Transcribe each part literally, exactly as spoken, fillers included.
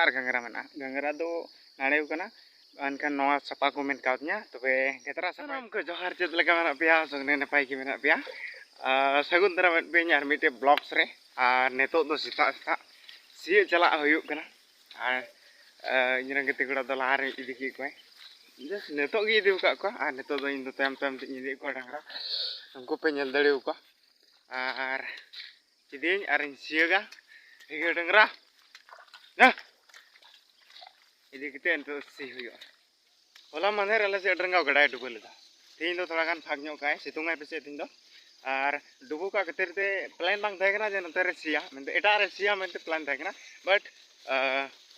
ᱟᱨ ᱜᱷᱟᱸᱜᱽᱨᱟ ᱢᱮᱱᱟᱜᱼᱟ, ᱜᱷᱟᱸᱜᱽᱨᱟ ᱫᱚ ᱱᱟᱲᱮᱣ ᱠᱟᱱᱟ᱾ ᱮᱱᱠᱷᱟᱱ ᱱᱚᱣᱟ ᱥᱟᱯᱟ ᱠᱚ ᱢᱮᱱ ᱠᱟᱣᱫᱤᱧᱟ᱾ ᱛᱚᱵᱮ ᱜᱟᱛᱨᱟ ᱥᱟᱱᱟᱢ ᱠᱚ ᱡᱚᱦᱟᱨ, ᱪᱮᱫ ᱞᱮᱠᱟ ᱢᱮᱱᱟᱜ ᱯᱮᱭᱟ? ᱥᱚᱝᱜᱮ ᱱᱟᱯᱟᱭ ᱜᱮ ᱢᱮᱱᱟᱜ ᱯᱮᱭᱟ᱾ ᱟᱨ ᱥᱟᱹᱜᱩᱱ ᱫᱟᱨᱟᱢ ᱮᱫ ᱯᱮᱭᱟᱹᱧ ᱟᱨ ᱢᱤᱫᱴᱮᱡ ᱵᱞᱚᱜᱥ ᱨᱮ᱾ ᱟᱨ ᱱᱤᱛᱚᱜ ᱫᱚ ᱥᱮᱛᱟᱜ ᱥᱮᱛᱟᱜ ᱥᱤᱭᱳᱜ ᱪᱟᱞᱟᱜ ᱦᱩᱭᱩᱜ ᱠᱟᱱᱟ᱾ ᱟᱨ ᱟᱨ ᱤᱧ ᱨᱮᱱ ᱜᱟᱛᱮ ᱠᱚᱲᱟ ᱫᱚ ᱞᱟᱦᱟ ᱨᱮ ᱤᱫᱤ ᱠᱮᱫ ᱠᱚᱣᱟᱭ, ᱡᱟᱥᱴ ᱱᱤᱛᱚᱜ ᱜᱮ ᱤᱫᱤ ᱟᱠᱟᱫ ᱠᱚᱣᱟ᱾ ᱟᱨ ᱱᱤᱛᱚᱜ ᱫᱚ ᱤᱧ ᱫᱚ ᱛᱟᱭᱚᱢ ᱛᱟᱭᱚᱢ ᱛᱮᱧ ᱤᱫᱤᱭᱮᱫ ᱠᱚᱣᱟ ᱰᱟᱝᱨᱟ᱾ ᱩᱱᱠᱩ ᱯᱮ ᱧᱮᱞ ᱫᱟᱲᱮᱭᱟᱠᱚᱣᱟ᱾ ᱟᱨ ᱤᱫᱤᱭᱟᱹᱧ ᱟᱨᱤᱧ ᱥᱤᱭᱳᱜᱟ᱾ ᱤᱭᱟᱹ ᱰᱟᱝᱨᱟ, ᱭᱟ! ᱤᱫᱤ ᱠᱟᱛᱮ ᱱᱤᱛᱚᱜ ᱥᱤ ᱦᱩᱭᱩᱜᱼᱟ᱾ ᱦᱚᱞᱟ ᱢᱟᱫᱷᱮᱨ ᱟᱞᱮ ᱥᱮᱫ ᱰᱟᱝᱜᱟᱣ ᱜᱟᱰᱟᱭ ᱰᱩᱵᱟᱹ ᱞᱮᱫᱟ᱾ ᱛᱮᱦᱮᱧ ᱫᱚ ᱛᱷᱚᱲᱟ ᱜᱟᱱ ᱯᱷᱟᱸᱠ ᱧᱚᱜ ᱠᱟᱜᱼᱟᱭ, ᱥᱤᱛᱩᱝ ᱟᱭ ᱯᱟᱥᱮᱡ ᱛᱮᱦᱮᱧ ᱫᱚ᱾ ᱟᱨ ᱰᱩᱵᱟᱹ ᱠᱟᱜ ᱠᱷᱟᱹᱛᱤᱨ ᱛᱮ ᱯᱞᱮᱱ ᱵᱟᱝ ᱛᱟᱦᱮᱸ ᱠᱟᱱᱟ ᱡᱮ ᱱᱚᱛᱮ ᱨᱮ ᱥᱤᱭᱟ ᱢᱮᱱᱛᱮ, ᱮᱴᱟᱜ ᱨᱮ ᱥᱤᱭᱟ ᱢᱮᱱᱛᱮ ᱯᱞᱮᱱ ᱛᱟᱦᱮᱸ ᱠᱟᱱᱟ᱾ ᱵᱟᱴ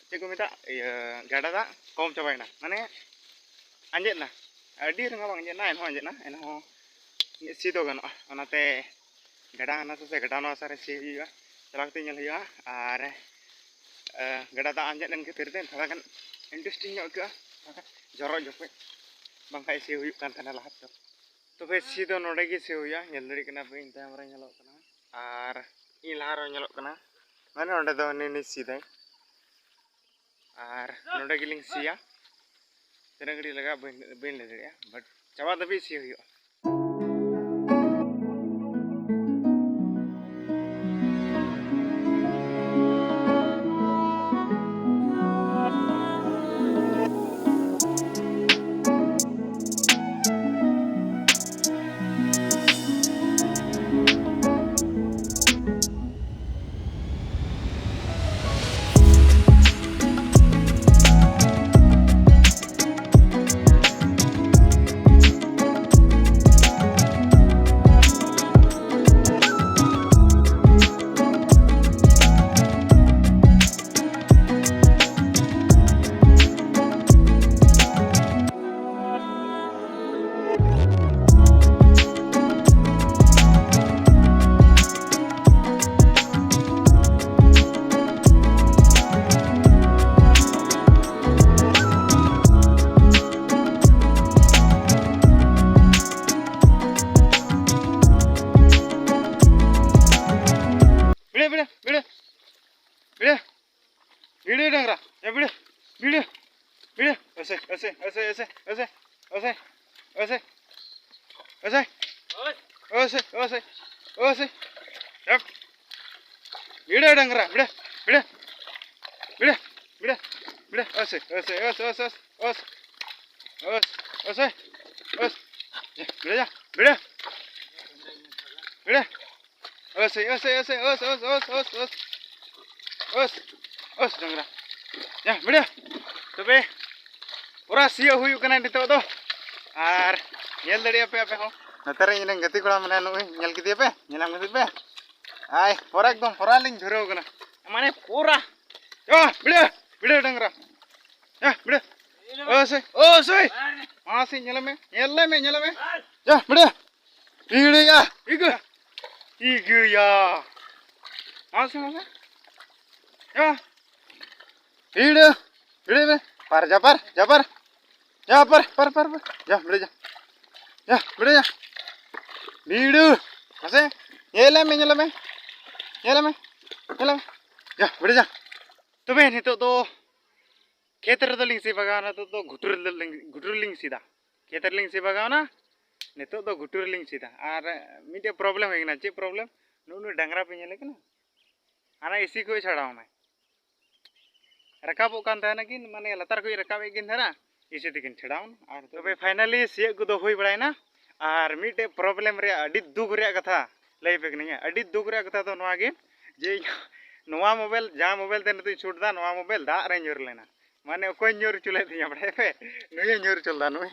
ᱪᱮᱫ ᱠᱚ ᱢᱮᱛᱟᱜ, ᱤᱭᱟᱹ, ᱜᱟᱰᱟ ᱫᱟᱜ ᱠᱚᱢ ᱪᱟᱵᱟᱭᱮᱱᱟ, ᱢᱟᱱᱮ ᱟᱸᱡᱮᱫ ᱮᱱᱟ᱾ ᱟᱹᱰᱤ ᱨᱮᱸᱜᱟᱣ ᱵᱟᱝ ᱟᱸᱡᱮᱫ ᱮᱱᱟ, ᱮᱱᱦᱚᱸ ᱟᱸᱡᱮᱫ ᱮᱱᱟ, ᱮᱱᱦᱚᱸ ᱥᱤ ᱫᱚ ᱜᱟᱱᱚᱜᱼᱟ᱾ ᱚᱱᱟᱛᱮ ᱜᱟᱰᱟ ᱦᱟᱱᱟ ᱥᱟ ᱥᱮ ᱜᱟᱰᱟ ᱱᱚᱣᱟ ᱥᱟ ᱨᱮ ᱥᱤ ᱦᱩᱭᱩᱜᱼᱟ, ᱪᱟᱞᱟᱣ ᱠᱟᱛᱮ ᱧᱮᱞ ᱦᱩᱭᱩᱜᱼᱟ᱾ ᱟᱨ ᱮ, ᱜᱟᱰᱟ ᱫᱟᱜ ᱟᱸᱡᱮᱫ ᱞᱮᱱ ᱠᱷᱟᱹᱛᱤᱨ ᱛᱮ ᱛᱷᱚᱲᱟ ᱜᱟᱱ ᱤᱱᱴᱟᱨᱮᱥᱴᱤᱝ ᱧᱚᱜ ᱟᱹᱭᱠᱟᱹᱜᱼᱟ, ᱡᱚᱨᱚᱜ ᱡᱚᱠᱷᱚᱡ, ᱵᱟᱝᱠᱷᱟᱡ ᱥᱤ ᱦᱩᱭᱩᱜ ᱠᱟᱱ ᱛᱟᱦᱮᱱᱟ ᱞᱟᱦᱟ ᱛᱮᱫᱚ᱾ ᱛᱚᱵᱮ ᱥᱤ ᱫᱚ ᱱᱚᱰᱮ ᱜᱮ ᱥᱤ ᱦᱩᱭᱩᱜᱼᱟ᱾ ᱧᱮᱞ ᱫᱟᱲᱮᱭᱟᱜ ᱠᱟᱱᱟ ᱯᱮ, ᱤᱧ ᱛᱟᱭᱚᱢ ᱨᱮ ᱧᱮᱞᱚᱜ ᱠᱟᱱᱟ ᱟᱨ ᱤᱧ ᱞᱟᱦᱟ ᱨᱮ ᱧᱮᱞᱚᱜ ᱠᱟᱱᱟ, ᱢᱟᱱᱮ ᱚᱸᱰᱮ ᱫᱚ ᱱᱤ ᱱᱤ ᱥᱤ ᱫᱟᱭ᱾ ᱟᱨ ᱱᱚᱰᱮ ᱜᱮᱞᱤᱧ ᱥᱤᱭᱟ᱾ ᱛᱤᱱᱟᱹᱜ ᱜᱷᱟᱹᱲᱤᱡ ᱞᱟᱜᱟᱜᱼᱟ ᱵᱟᱹᱧ, ᱵᱟᱹᱧ ᱞᱟᱹᱭ ᱫᱟᱲᱮᱭᱟᱜᱼᱟ, ᱵᱟᱴ ᱪᱟᱵᱟ ᱫᱷᱟᱹᱵᱤᱡ ᱥᱤ ᱦᱩᱭᱩᱜᱼᱟ᱾ ᱚᱥᱮ, ᱚᱥᱮ, ᱚᱥᱮ, ᱚᱥᱮ, ᱚᱥᱮ, ᱚᱥᱮ, ᱚᱥᱮ, ᱚᱥᱮ, ᱚᱥᱮ᱾ ᱡᱟᱯ᱾ ᱵᱷᱤᱲᱟᱹ ᱰᱟᱝᱨᱟ, ᱵᱷᱤᱲᱟᱹ, ᱵᱷᱤᱲᱟᱹ, ᱵᱷᱤᱲᱟᱹ, ᱵᱷᱤᱲᱟᱹ, ᱵᱷᱤᱲᱟᱹ᱾ ᱚᱥᱮ, ᱚᱥᱮ, ᱚᱥᱮ, ᱚᱥᱮ, ᱚᱥᱮ, ᱚᱥᱮ, ᱚᱥᱮ, ᱚᱥᱮ᱾ ᱡᱟ, ᱵᱷᱤᱲᱟᱹ, ᱡᱟ, ᱵᱷᱤᱲᱟᱹ, ᱵᱷᱤᱲᱟᱹ᱾ ᱚᱥᱮ, ᱚᱥᱮ, ᱚᱥᱮ, ᱚᱥ, ᱚᱥ, ᱚᱥ, ᱚᱥ, ᱚᱥ᱾ ᱚᱥ, ᱚᱥ, ᱰᱟᱝᱨᱟ᱾ ᱭᱟ, ᱵᱷᱤᱲᱟᱹ᱾ ᱛᱚᱵᱮ, ᱯᱩᱨᱟ ᱥᱤᱭᱳᱜ ᱦᱩᱭᱩᱜ ᱠᱟᱱᱟ ᱱᱤᱛᱚᱜ ᱫᱚ᱾ ᱟᱨ ᱧᱮᱞ ᱫᱟᱲᱮᱭᱟᱜᱼᱟ ᱯᱮ ᱟᱯᱮ ᱦᱚᱸ᱾ ᱱᱚᱛᱮ ᱨᱮ ᱤᱧ ᱨᱮᱱ ᱜᱟᱛᱮ ᱠᱚᱲᱟ ᱢᱮᱱᱟᱭᱟ, ᱱᱩᱭ ᱧᱮᱞ ᱠᱮᱫᱮᱭᱟ ᱯᱮ? ᱧᱮᱞ ᱧᱟᱢ ᱠᱮᱫᱮ ᱯᱮ? ᱟᱭ, ᱯᱩᱨᱟ ᱮᱠᱫᱚᱢ ᱯᱩᱨᱟ ᱞᱤᱧ ᱫᱷᱩᱨᱟᱹᱣ ᱠᱟᱱᱟ᱾ ᱢᱟᱱᱮ ᱯᱩᱨᱟ᱾ ᱭᱟ, ᱵᱷᱤᱲᱟᱹ, ᱵᱷᱤᱲᱟᱹ ᱰᱟᱝᱨᱟ᱾ ᱭᱟ, ᱵᱷᱤᱲᱟᱹ᱾ ᱚᱥᱮ, ᱚᱥᱮ᱾ ᱢᱟᱥᱮ ᱧᱮᱞ ᱢᱮ, ᱧᱮᱞ ᱢᱮ, ᱧᱮᱞ ᱢᱮ᱾ ᱭᱟ, ᱵᱷᱤᱲᱟᱹ᱾ ᱤᱲᱟᱹᱭᱟ, ᱤᱜᱟᱹ, ᱤᱜᱟᱹᱭᱟ᱾ ᱢᱟᱥᱮ, ᱢᱟᱥᱮ᱾ ᱭᱟ᱾ ᱤᱲᱟᱹ, ᱤᱲᱟᱹᱭ ᱢᱮ᱾ ᱯᱟᱨ, ᱡᱟᱯᱟᱨ, ᱡᱟᱯᱟᱨ᱾ ᱡᱟᱯᱟᱨ, ᱯᱟᱨ, ᱯᱟᱨ, ᱯᱟᱨ᱾ ᱭᱟ, ᱵᱷᱤᱲᱟᱹ, ᱭᱟ᱾ ᱭᱟ, ᱵᱷᱤᱲᱟᱹ, ᱭᱟ᱾ ᱵᱷᱤᱲᱟᱹ᱾ ᱢᱟᱥᱮ᱾ ᱧᱮᱞ ᱢᱮ, ᱧᱮᱞ ᱢᱮ᱾ ᱧᱮᱞ ᱢᱮ᱾ ᱧᱮᱞ ᱢᱮ᱾ ᱭᱟ, ᱵᱷᱤᱲᱟᱹ, ᱭᱟ᱾ ᱛᱚᱵᱮ ᱱᱤᱛᱚᱜ ᱫᱚ ᱠᱷᱮᱛ ᱨᱮᱫᱚ ᱞᱤᱧ ᱥᱤ ᱵᱟᱜᱟᱣᱱᱟ, ᱱᱤᱛᱚᱜ ᱫᱚ ᱜᱷᱩᱴᱩ ᱨᱮᱞᱤᱧ, ᱜᱷᱩᱴᱩ ᱨᱮᱞᱤᱧ ᱥᱤᱫᱟ᱾ ᱠᱷᱮᱛ ᱨᱮᱞᱤᱧ ᱥᱤ ᱵᱟᱜᱟᱣᱱᱟ, ᱱᱤᱛᱚᱜ ᱫᱚ ᱜᱷᱩᱴᱩ ᱨᱮᱞᱤᱧ ᱥᱤᱫᱟ᱾ ᱟᱨ ᱢᱤᱫᱴᱮᱡ problem ᱦᱩᱭ ᱠᱟᱱᱟ᱾ ᱪᱮᱫ problem? ᱱᱩᱜᱼᱩ ᱱᱩᱭ ᱰᱟᱝᱨᱟ ᱯᱮ ᱧᱮᱞᱮ ᱠᱟᱱᱟ? ᱦᱟᱱᱟ ᱮᱥᱤ ᱠᱷᱚᱡ ᱪᱷᱟᱲᱟᱣ ᱱᱟᱭ᱾ ᱨᱟᱠᱟᱵᱚᱜ ᱠᱟᱱ ᱛᱟᱦᱮᱱᱟ ᱠᱤᱱ, ᱢᱟᱱᱮ ᱞᱟᱛᱟᱨ ᱠᱷᱚᱡ ᱨᱟᱠᱟᱵᱮᱫ ᱠᱤᱱ ᱛᱟᱦᱮᱱᱟ, ᱮᱥᱤ ᱛᱮᱠᱤᱱ ᱪᱷᱟᱲᱟᱣ ᱱᱟ᱾ ᱟᱨ ᱛᱚᱵᱮ finally ᱥᱤᱭᱳᱜ ᱠᱚᱫᱚ ᱦᱩᱭ ᱵᱟᱲᱟᱭᱱᱟ᱾ ᱟᱨ ᱢᱤᱫᱴᱮᱡ problem ᱨᱮᱭᱟᱜ, ᱟᱹᱰᱤ ᱫᱩᱠ ᱨᱮᱭᱟᱜ ᱠᱟᱛᱷᱟ ᱞᱟᱹᱭ ᱟᱯᱮ ᱠᱟᱹᱱᱟᱹᱧ᱾ ᱟᱹᱰᱤ ᱫᱩᱠ ᱨᱮᱭᱟᱜ ᱠᱟᱛᱷᱟ ᱫᱚ ᱱᱚᱣᱟ ᱜᱮ, ᱡᱮ ᱤᱧ ᱱᱚᱣᱟ mobile, ᱡᱟᱦᱟᱸ mobile ᱛᱮ ᱱᱤᱛᱚᱜ ᱤᱧ shoot ᱫᱟ, ᱱᱚᱣᱟ mobile ᱫᱟᱜ ᱨᱮ ᱧᱩᱨ ᱞᱮᱱᱟ᱾ ᱢᱟᱱᱮ ᱚᱠᱚᱭ ᱧᱩᱨ ᱦᱚᱪᱚ ᱞᱮᱫ ᱛᱤᱧᱟ ᱵᱟᱲᱟᱭ ᱯᱮ? ᱱᱩᱭᱮ ᱧᱩᱨ ᱦᱚᱪᱚ ᱞᱮᱫᱟ, ᱱᱩᱭ᱾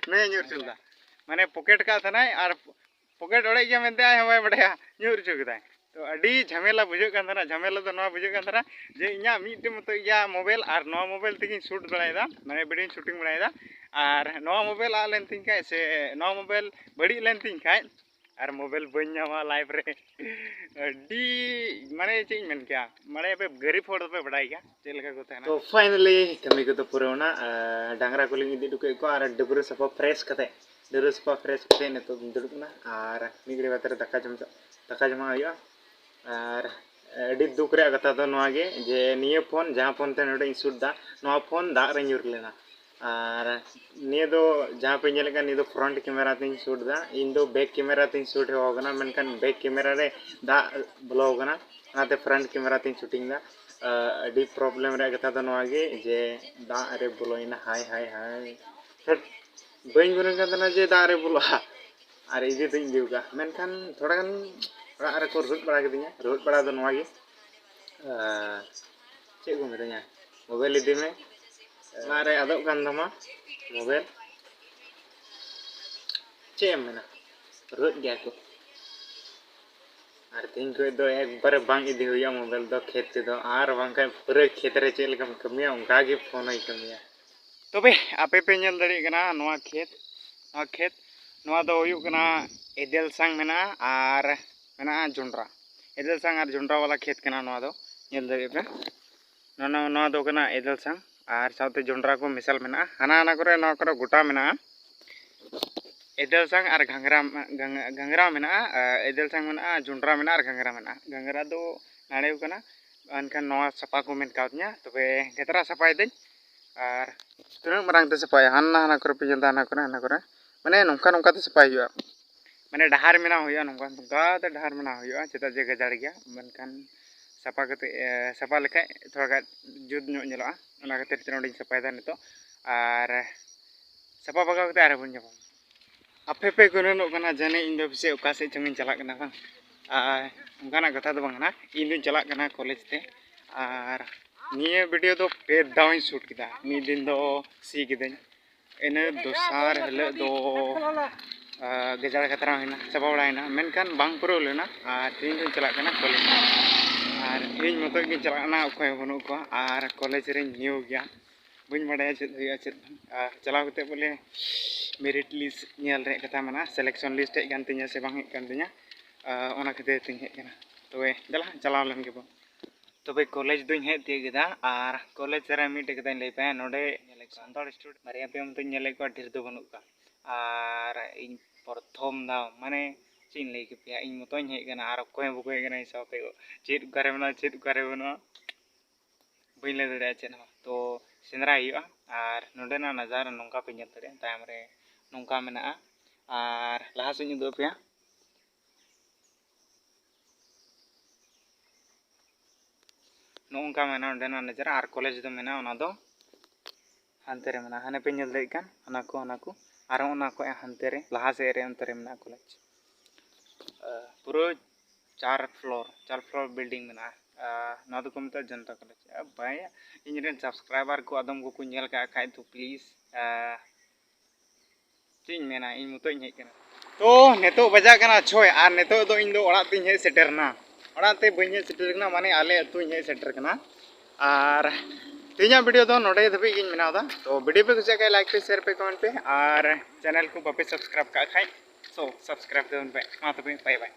ᱱᱩᱭᱮ ᱧᱩᱨ ᱦᱚᱪᱚ ᱞᱮᱫᱟ᱾ ᱢᱟᱱᱮ pocket ᱠᱟᱜ ᱛᱟᱦᱮᱱᱟᱭ ᱟᱨ pocket ᱚᱲᱮᱡ ᱜᱮᱭᱟ ᱢᱮᱱᱛᱮ ᱟᱡ ᱦᱚᱸ ᱵᱟᱭ ᱵᱟᱲᱟᱭᱟ, ᱧᱩᱨ ᱦᱚᱪᱚ ᱠᱮᱫᱟᱭ᱾ ᱛᱚ ᱟᱹᱰᱤ ᱡᱷᱟᱢᱮᱞᱟ ᱵᱩᱡᱷᱟᱹᱜ ᱠᱟᱱ ᱛᱟᱦᱮᱱᱟ᱾ ᱡᱷᱟᱢᱮᱞᱟ ᱫᱚ ᱱᱚᱣᱟ ᱵᱩᱡᱷᱟᱹᱜ ᱠᱟᱱ ᱛᱟᱦᱮᱱᱟ ᱡᱮ ᱤᱧᱟᱹᱜ ᱢᱤᱫᱴᱮᱱ ᱢᱚᱛᱚ ᱤᱭᱟᱹ mobile ᱟᱨ ᱱᱚᱣᱟ mobile ᱛᱮᱜᱮᱧ shoot ᱵᱟᱲᱟᱭᱮᱫᱟ, ᱢᱟᱱᱮ videoᱧ shooting ᱵᱟᱲᱟᱭᱮᱫᱟ᱾ ᱟᱨ ᱱᱚᱣᱟ mobile ᱟᱫ ᱞᱮᱱ ᱛᱤᱧ ᱠᱷᱟᱡ ᱥᱮ ᱱᱚᱣᱟ mobile ᱵᱟᱹᱲᱤᱡ ᱞᱮᱱ ᱛᱤᱧ ᱠᱷᱟᱡ ᱟᱨ mobile ᱵᱟᱹᱧ ᱧᱟᱢᱟ life ᱨᱮ᱾ ᱟᱹᱰᱤ, ᱢᱟᱱᱮ ᱪᱮᱫ ᱤᱧ ᱢᱮᱱ ᱠᱮᱭᱟ, ᱢᱟᱱᱮ ᱟᱯᱮ ᱜᱟᱹᱨᱤᱵ ᱦᱚᱲ ᱫᱚᱯᱮ ᱵᱟᱰᱟᱭ ᱜᱮᱭᱟ ᱪᱮᱫ ᱞᱮᱠᱟ ᱠᱚ ᱛᱟᱦᱮᱱᱟ᱾ ᱛᱚ finally ᱠᱟᱹᱢᱤ ᱠᱚᱫᱚ ᱯᱩᱨᱟᱹᱣᱱᱟ᱾ ᱟᱨ ᱰᱟᱝᱨᱟ ᱠᱚᱞᱤᱧ ᱤᱫᱤ ᱦᱚᱴᱚ ᱠᱮᱫ ᱠᱚᱣᱟ ᱟᱨ ᱰᱟᱹᱵᱽᱨᱟᱹ ᱥᱟᱯᱷᱟ fresh ᱠᱟᱛᱮ, ᱰᱟᱹᱵᱽᱨᱟᱹ ᱥᱟᱯᱷᱟ fresh ᱠᱟᱛᱮ ᱱᱤᱛᱚᱜ ᱤᱧ ᱫᱩᱲᱩᱵ ᱮᱱᱟ᱾ ᱟᱨ ᱢᱤᱫ ᱜᱷᱟᱹᱲᱤ ᱵᱟᱫᱽ ᱨᱮ ᱫᱟᱠᱟ ᱡᱚᱢ, ᱫᱟᱠᱟ ᱡᱚᱢᱟᱜ ᱦᱩᱭᱩᱜᱼᱟ᱾ ᱟᱨ ᱟᱹᱰᱤ ᱫᱩᱠ ᱨᱮᱭᱟᱜ ᱠᱟᱛᱷᱟ ᱫᱚ ᱱᱚᱣᱟ ᱜᱮ ᱡᱮ ᱱᱤᱭᱟᱹ phone, ᱡᱟᱦᱟᱸ phone ᱛᱮ ᱱᱚᱰᱮᱧ shoot ᱫᱟ, ᱱᱚᱣᱟ phone ᱫᱟᱜ ᱨᱮ ᱧᱩᱨ ᱞᱮᱱᱟ᱾ ᱟᱨ ᱱᱤᱭᱟᱹ ᱫᱚ ᱡᱟᱦᱟᱸ ᱯᱮ ᱧᱮᱞᱮᱫ ᱠᱟᱱ, ᱱᱤᱭᱟᱹ ᱫᱚ front camera ᱛᱤᱧ shoot ᱮᱫᱟ᱾ ᱤᱧ ᱫᱚ back camera ᱛᱤᱧ shoot ᱦᱮᱣᱟ ᱠᱟᱱᱟ, ᱢᱮᱱᱠᱷᱟᱱ back camera ᱨᱮ ᱫᱟᱜ ᱵᱚᱞᱚ ᱟᱠᱟᱱᱟ, ᱚᱱᱟᱛᱮ front camera ᱛᱤᱧ shooting ᱮᱫᱟ᱾ ᱟᱨ ᱟᱹᱰᱤ problem ᱨᱮᱭᱟᱜ ᱠᱟᱛᱷᱟ ᱫᱚ ᱱᱚᱣᱟ ᱜᱮ ᱡᱮ ᱫᱟᱜ ᱨᱮ ᱵᱚᱞᱚᱭᱮᱱᱟ, ᱦᱟᱭ ᱦᱟᱭ ᱦᱟᱭ᱾ ᱫᱷᱟᱹᱴ, ᱵᱟᱹᱧ ᱜᱩᱱᱟᱹᱱ ᱠᱟᱱ ᱛᱟᱦᱮᱱᱟ ᱡᱮ ᱫᱟᱜ ᱨᱮ ᱵᱚᱞᱚᱜᱼᱟ᱾ ᱟᱨ ᱤᱫᱤ ᱫᱚᱧ ᱤᱫᱤ ᱟᱠᱟᱫᱼᱟ, ᱢᱮᱱᱠᱷᱟᱱ ᱛᱷᱚᱲᱟ ᱜᱟᱱ ᱚᱲᱟᱜ ᱨᱮᱠᱚ ᱨᱩᱦᱮᱫ ᱵᱟᱲᱟ ᱠᱤᱫᱤᱧᱟ᱾ ᱨᱩᱦᱮᱫ ᱵᱟᱲᱟ ᱫᱚ ᱱᱚᱣᱟ ᱜᱮ, ᱟᱨ ᱪᱮᱫ ᱠᱚ ᱢᱤᱛᱟᱹᱧᱟ, mobile ᱤᱫᱤ ᱢᱮ, ᱚᱲᱟᱜ ᱨᱮ ᱟᱫᱚᱜ ᱠᱟᱱ ᱛᱟᱢᱟ mobile, ᱪᱮᱫ ᱮᱢ ᱢᱮᱱᱟ, ᱨᱩᱦᱮᱫ ᱜᱮᱭᱟ ᱠᱚ᱾ ᱟᱨ ᱛᱮᱦᱮᱧ ᱠᱷᱚᱱ ᱫᱚ ᱮᱠᱵᱟᱨᱮ ᱵᱟᱝ ᱤᱫᱤ ᱦᱩᱭᱩᱜᱼᱟ mobile ᱫᱚ ᱠᱷᱮᱛ ᱛᱮᱫᱚ, ᱟᱨ ᱵᱟᱝᱠᱷᱟᱱ ᱯᱩᱨᱟᱹ ᱠᱷᱮᱛ ᱨᱮ ᱪᱮᱫ ᱞᱮᱠᱟᱢ ᱠᱟᱹᱢᱤᱭᱟ, ᱚᱱᱠᱟ ᱜᱮ ᱯᱷᱳᱱ ᱦᱚᱸᱭ ᱠᱟᱹᱢᱤᱭᱟ᱾ ᱛᱚᱵᱮ ᱟᱯᱮ ᱯᱮ ᱧᱮᱞ ᱫᱟᱲᱮᱭᱟᱜ ᱠᱟᱱᱟ ᱱᱚᱣᱟ ᱠᱷᱮᱛ, ᱱᱚᱣᱟ ᱠᱷᱮᱛ, ᱱᱚᱣᱟ ᱫᱚ ᱦᱩᱭᱩᱜ ᱠᱟᱱᱟ ᱮᱫᱮᱞ ᱥᱟᱝ ᱢᱮᱱᱟᱜᱼᱟ ᱟᱨ ᱢᱮᱱᱟᱜᱼᱟ ᱡᱚᱱᱰᱨᱟ᱾ ᱮᱫᱮᱞ ᱥᱟᱝ ᱟᱨ ᱡᱚᱱᱰᱨᱟ ᱵᱟᱞᱟ ᱠᱷᱮᱛ ᱠᱟᱱᱟ ᱱᱚᱣᱟ ᱫᱚ, ᱧᱮᱞ ᱫᱟᱲᱮᱭᱟᱜ ᱯᱮ᱾ ᱱᱚᱣᱟ, ᱱᱚᱣᱟ ᱫᱚ ᱠᱟᱱᱟ ᱮᱫᱮᱞ ᱥᱟᱝ ᱟᱨ ᱥᱟᱶᱛᱮ ᱡᱚᱱᱰᱨᱟ ᱠᱚ ᱢᱮᱥᱟᱞ ᱢᱮᱱᱟᱜᱼᱟ᱾ ᱦᱟᱱᱟ ᱦᱟᱱᱟ ᱠᱚᱨᱮ, ᱱᱚᱣᱟ ᱠᱚᱨᱮ ᱜᱚᱴᱟ ᱢᱮᱱᱟᱜᱼᱟ᱾ ᱮᱫᱮᱞ ᱥᱟᱝ ᱟᱨ ᱜᱷᱟᱸᱜᱽᱨᱟ, ᱜᱷᱟᱸᱜᱽ-, ᱜᱷᱟᱸᱜᱽᱨᱟ ᱢᱮᱱᱟᱜᱼᱟ, ᱮᱫᱮᱞ ᱥᱟᱝ ᱢᱮᱱᱟᱜᱼᱟ, ᱡᱚᱱᱰᱨᱟ ᱢᱮᱱᱟᱜᱼᱟ ᱟᱨ ᱜᱷᱟᱸᱜᱽᱨᱟ ᱢᱮᱱᱟᱜᱼᱟ᱾ ᱜᱷᱟᱸᱜᱽᱨᱟ ᱫᱚ ᱱᱟᱲᱮ ᱠᱟᱱᱟ, ᱮᱱᱠᱷᱟᱱ ᱱᱚᱣᱟ ᱥᱟᱯᱷᱟ ᱠᱚ ᱢᱮᱱ ᱠᱟᱣᱫᱤᱧᱟ, ᱛᱚᱵᱮ ᱜᱷᱮᱛᱨᱟ ᱥᱟᱯᱷᱟᱭ ᱫᱟᱹᱧ᱾ ᱟᱨ ᱛᱤᱱᱟᱹᱜ ᱢᱟᱨᱟᱝ ᱛᱮ ᱥᱟᱯᱷᱟᱭᱟ, ᱦᱟᱱᱟ ᱦᱟᱱᱟ ᱠᱚᱨᱮ ᱯᱮ ᱧᱮᱞ ᱮᱫᱟ, ᱦᱟᱱᱟ ᱠᱚᱨᱮ, ᱦᱟᱱᱟ ᱠᱚᱨᱮ, ᱢᱟᱱᱮ ᱱᱚᱝᱠᱟ ᱱᱚᱝᱠᱟ ᱛᱮ ᱥᱟᱯᱷᱟᱭ ᱦᱩᱭᱩᱜᱼᱟ᱾ ᱢᱟᱱᱮ ᱰᱟᱦᱟᱨ ᱵᱮᱱᱟᱣ ᱦᱩᱭᱩᱜᱼᱟ, ᱱᱚᱝᱠᱟ ᱱᱚᱝᱠᱟ ᱛᱮ ᱰᱟᱦᱟᱨ ᱵᱮᱱᱟᱣ ᱦᱩᱭᱩᱜᱼᱟ, ᱪᱮᱫᱟᱜ ᱡᱮ ᱜᱟᱡᱟᱲ ᱜᱮᱭᱟ, ᱢᱮᱱᱠᱷᱟᱱ ᱥᱟᱯᱷᱟ ᱠᱟᱛᱮ, ᱮ, ᱥᱟᱯᱷᱟ ᱞᱮᱠᱷᱟᱡ ᱛᱷᱚᱲᱟ ᱜᱟᱱ ᱡᱩᱛ ᱧᱚᱜ ᱧᱮᱞᱚᱜᱼᱟ᱾ ᱚᱱᱟ ᱠᱷᱟᱹᱛᱤᱨ ᱛᱮ ᱱᱚᱸᱰᱮᱧ ᱥᱟᱯᱷᱟᱭᱮᱫᱟ ᱱᱤᱛᱚᱜ᱾ ᱟᱨ ᱥᱟᱯᱷᱟ ᱵᱟᱜᱟᱣ ᱠᱟᱛᱮ ᱟᱨᱦᱚᱸ ᱵᱚᱱ ᱧᱟᱯᱟᱢᱟ᱾ ᱟᱯᱮ ᱯᱮ ᱜᱩᱱᱟᱹᱱᱚᱜ ᱠᱟᱱᱟ ᱡᱟᱹᱱᱤᱡ ᱤᱧ ᱫᱚ ᱯᱟᱥᱮᱡ ᱚᱠᱟ ᱥᱮᱫ ᱪᱚᱝ ᱤᱧ ᱪᱟᱞᱟᱜ ᱠᱟᱱᱟ ᱵᱟᱝ? ᱟᱨ ᱚᱱᱠᱟᱱᱟᱜ ᱠᱟᱛᱷᱟ ᱫᱚ ᱵᱟᱝ ᱠᱟᱱᱟ, ᱤᱧ ᱫᱚᱧ ᱪᱟᱞᱟᱜ ᱠᱟᱱᱟ ᱠᱚᱞᱮᱡᱽ ᱛᱮ᱾ ᱟᱨ ᱱᱤᱭᱟᱹ video ᱫᱚ ᱯᱮ ᱫᱷᱟᱣ ᱤᱧ shoot ᱠᱮᱫᱟ᱾ ᱢᱤᱫ ᱫᱤᱱ ᱫᱚ ᱥᱤ ᱠᱤᱫᱟᱹᱧ, ᱤᱱᱟᱹ ᱫᱚᱥᱟᱨ ᱦᱤᱞᱳᱜ ᱫᱚ, ᱟ, ᱜᱟᱡᱟᱲ ᱠᱷᱟᱛᱨᱟ ᱦᱩᱭᱱᱟ, ᱪᱟᱵᱟ ᱵᱟᱲᱟᱭᱮᱱᱟ, ᱢᱮᱱᱠᱷᱟᱱ ᱵᱟᱝ ᱯᱩᱨᱟᱹᱣ ᱞᱮᱱᱟ᱾ ᱟᱨ ᱛᱮᱦᱮᱧ ᱫᱚᱧ ᱪᱟᱞᱟᱜ ᱠᱟᱱᱟ ᱠᱚᱞᱮᱡᱽ ᱛᱮ᱾ ᱟᱨ ᱤᱧ ᱢᱚᱛᱚᱡ ᱜᱤᱧ ᱪᱟᱞᱟᱜ ᱠᱟᱱᱟ, ᱚᱠᱚᱭ ᱦᱚᱸ ᱵᱟᱹᱱᱩᱜ ᱠᱚᱣᱟ᱾ ᱟᱨ ᱠᱚᱞᱮᱡᱽ ᱨᱮᱧ new ᱜᱮᱭᱟ, ᱵᱟᱹᱧ ᱵᱟᱰᱟᱭᱟ ᱪᱮᱫ ᱦᱩᱭᱩᱜᱼᱟ ᱪᱮᱫ ᱵᱟᱝ᱾ ᱟᱨ ᱪᱟᱞᱟᱣ ᱠᱟᱛᱮ ᱵᱚᱞᱮ merit list ᱧᱮᱞ ᱨᱮᱭᱟᱜ ᱠᱟᱛᱷᱟ ᱢᱮᱱᱟᱜᱼᱟ, selection list ᱦᱮᱡ ᱠᱟᱱ ᱛᱤᱧᱟ ᱥᱮ ᱵᱟᱝ ᱦᱮᱡ ᱠᱟᱱ ᱛᱤᱧᱟ, ᱟ, ᱚᱱᱟ ᱠᱷᱟᱹᱛᱤᱨ ᱛᱤᱧ ᱦᱮᱡ ᱠᱟᱱᱟ᱾ ᱛᱚᱵᱮ ᱫᱮᱞᱟ ᱪᱟᱞᱟᱣ ᱞᱮᱱ ᱜᱮᱵᱚᱱ᱾ ᱛᱚᱵᱮ ᱠᱚᱞᱮᱡᱽ ᱫᱚᱧ ᱦᱮᱡ ᱛᱤᱭᱳᱜ ᱠᱮᱫᱟ᱾ ᱟᱨ ᱠᱚᱞᱮᱡᱽ ᱨᱮ ᱢᱤᱫᱴᱮᱡ ᱠᱟᱛᱷᱟᱧ ᱞᱟᱹᱭ ᱯᱮᱭᱟ, ᱱᱚᱰᱮ ᱥᱟᱱᱛᱟᱲ student ᱵᱟᱨᱭᱟ ᱯᱮᱭᱟ ᱢᱚᱛᱚᱧ ᱧᱮᱞᱮᱫ ᱠᱚᱣᱟ, ᱰᱷᱮᱨ ᱫᱚ ᱵᱟᱹᱱᱩᱜ ᱠᱚᱣᱟ᱾ ᱟᱨ ᱤᱧ ᱯᱨᱚᱛᱷᱚᱢ ᱫᱷᱟᱣ, ᱢᱟᱱᱮ ᱪᱮᱫ ᱤᱧ ᱞᱟᱹᱭ ᱠᱮᱯᱮᱭᱟ, ᱤᱧ ᱢᱚᱛᱚᱧ ᱦᱮᱡ ᱠᱟᱱᱟ ᱟᱨ ᱚᱠᱚᱭ ᱦᱚᱸ ᱵᱟᱠᱚ ᱦᱮᱡ ᱠᱟᱱᱟ ᱤᱧ ᱥᱟᱶᱛᱮ᱾ ᱪᱮᱫ ᱚᱠᱟᱨᱮ ᱢᱮᱱᱟᱜᱼᱟ, ᱪᱮᱫ ᱚᱠᱟᱨᱮ ᱵᱟᱹᱱᱩᱜᱼᱟ, ᱵᱟᱹᱧ ᱞᱟᱹᱭ ᱫᱟᱲᱮᱭᱟᱜᱼᱟ ᱪᱮᱫ ᱦᱚᱸ᱾ ᱛᱚ ᱥᱮᱸᱫᱽᱨᱟᱭ ᱦᱩᱭᱩᱜᱼᱟ᱾ ᱟᱨ ᱱᱚᱰᱮᱱᱟᱜ ᱱᱟᱡᱟᱨᱟ ᱱᱚᱝᱠᱟ ᱯᱮ ᱧᱮᱞ ᱫᱟᱲᱮᱭᱟᱜᱼᱟ, ᱛᱟᱭᱚᱢ ᱨᱮ ᱱᱚᱝᱠᱟ ᱢᱮᱱᱟᱜᱼᱟ᱾ ᱟᱨ ᱞᱟᱦᱟ ᱥᱮᱫ ᱤᱧ ᱩᱫᱩᱜ ᱟᱯᱮᱭᱟ, ᱱᱚᱜᱼᱚ ᱱᱚᱝᱠᱟ ᱢᱮᱱᱟᱜᱼᱟ ᱱᱚᱰᱮᱱᱟᱜ ᱱᱟᱡᱟᱨᱟ᱾ ᱟᱨ ᱠᱚᱞᱮᱡᱽ ᱫᱚ ᱢᱮᱱᱟᱜᱼᱟ, ᱚᱱᱟ ᱫᱚ ᱦᱟᱱᱛᱮ ᱨᱮ ᱢᱮᱱᱟᱜᱼᱟ, ᱦᱟᱱᱮ ᱯᱮ ᱧᱮᱞ ᱫᱟᱲᱮᱭᱟᱜ ᱠᱟᱱ ᱚᱱᱟ ᱠᱚ, ᱚᱱᱟ ᱠᱚ, ᱟᱨᱦᱚᱸ ᱚᱱᱟ ᱠᱚ ᱦᱟᱱᱛᱮ ᱨᱮ, ᱞᱟᱦᱟ ᱥᱮᱫ ᱨᱮ ᱚᱱᱛᱮ ᱨᱮ ᱢᱮᱱᱟᱜᱼᱟ ᱠᱚᱞᱮᱡᱽ᱾ ᱯᱩᱨᱟᱹ ᱪᱟᱨ floor, ᱪᱟᱨ floor building ᱢᱮᱱᱟᱜᱼᱟ᱾ ᱱᱚᱣᱟ ᱫᱚᱠᱚ ᱢᱮᱛᱟᱜᱼᱟ ᱡᱚᱱᱛᱟ ᱠᱚᱞᱮᱡᱽ᱾ ᱵᱷᱟᱭ, ᱤᱧ ᱨᱮᱱ subscriber ᱠᱚ ᱟᱫᱚᱢ ᱠᱚᱠᱚ ᱧᱮᱞ ᱠᱟᱜ ᱠᱷᱟᱡ ᱫᱚ please, ᱪᱮᱫ ᱤᱧ ᱢᱮᱱᱟ, ᱤᱧ ᱢᱚᱛᱚ ᱤᱧ ᱦᱮᱡ ᱠᱟᱱᱟ᱾ ᱛᱚ ᱱᱤᱛᱚᱜ ᱵᱟᱡᱟᱜ ᱠᱟᱱᱟ ᱪᱷᱚᱭ, ᱟᱨ ᱱᱤᱛᱚᱜ ᱫᱚ ᱤᱧ ᱫᱚ ᱚᱲᱟᱜ ᱛᱮᱧ ᱦᱮᱡ ᱥᱮᱴᱮᱨ ᱮᱱᱟ᱾ ᱚᱲᱟᱜ ᱛᱮ ᱵᱟᱹᱧ ᱦᱮᱡ ᱥᱮᱴᱮᱨ ᱠᱟᱱᱟ, ᱢᱟᱱᱮ ᱟᱞᱮ ᱟᱹᱛᱩᱧ ᱦᱮᱡ ᱥᱮᱴᱮᱨ ᱠᱟᱱᱟ᱾ ᱟᱨ ᱛᱮᱦᱮᱧᱟᱜ video ᱫᱚ ᱱᱚᱰᱮ ᱫᱷᱟᱹᱵᱤᱡ ᱜᱤᱧ ᱵᱮᱱᱟᱣ ᱮᱫᱟ᱾ ᱛᱚ video ᱯᱮ ᱠᱩᱥᱤᱭᱟᱜ ᱠᱷᱟᱡ like ᱯᱮ, share ᱯᱮ, comment ᱯᱮ, ᱟᱨ channel ᱠᱚ ᱵᱟᱯᱮ subscribe ᱠᱟᱜ ᱠᱷᱟᱡ so subscribe ᱛᱟᱵᱚᱱ ᱯᱮ᱾ ᱢᱟ ᱛᱚᱵᱮ bye bye᱾